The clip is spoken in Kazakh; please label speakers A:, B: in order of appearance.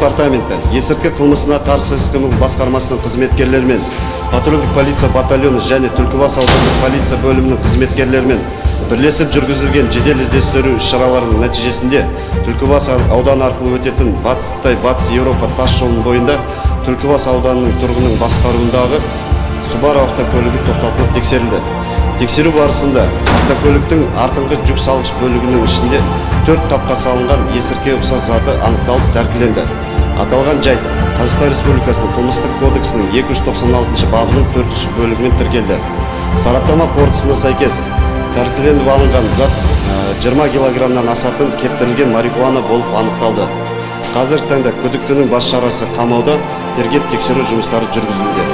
A: департаменті есірткі қылмысына қарсы іс-қимыл басқармасының қызметкерлерімен, патрульдік полиция батальоны және Түлкібас аудандық полиция бөлімінің қызметкерлерімен бірлесіп жүргізілген жедел іздестіру іс-шараларының нәтижесінде Түлкібас ауданы арқылы өтетін Батыс Қытай, Батыс Еуропа тас жолының бойында Түлкібас ауданының тұрғынының басқаруындағы Субару автокөлігі тоқтатылып, тексерілді. Тексеру барысында автокөліктің артыңғы жүк салғыш бөлігінің ішінде төрт қапқа салынған есірткіге ұқсас заты анықталып, тәркіленді. Аталған жайт Қазақстан Республикасының Қылмыстық кодексінің 296 бабының төртінші бөлігімен тіркелді. Сараптама қорытындысына сәйкес, тәркіленіп алынған зат 20 килограммнан асатын кептірілген марихуана болып анықталды. Қазіргі таңда күдіктінің бас шарасы қамауда, тергеп тексеру жұмыстары жүргізілуде.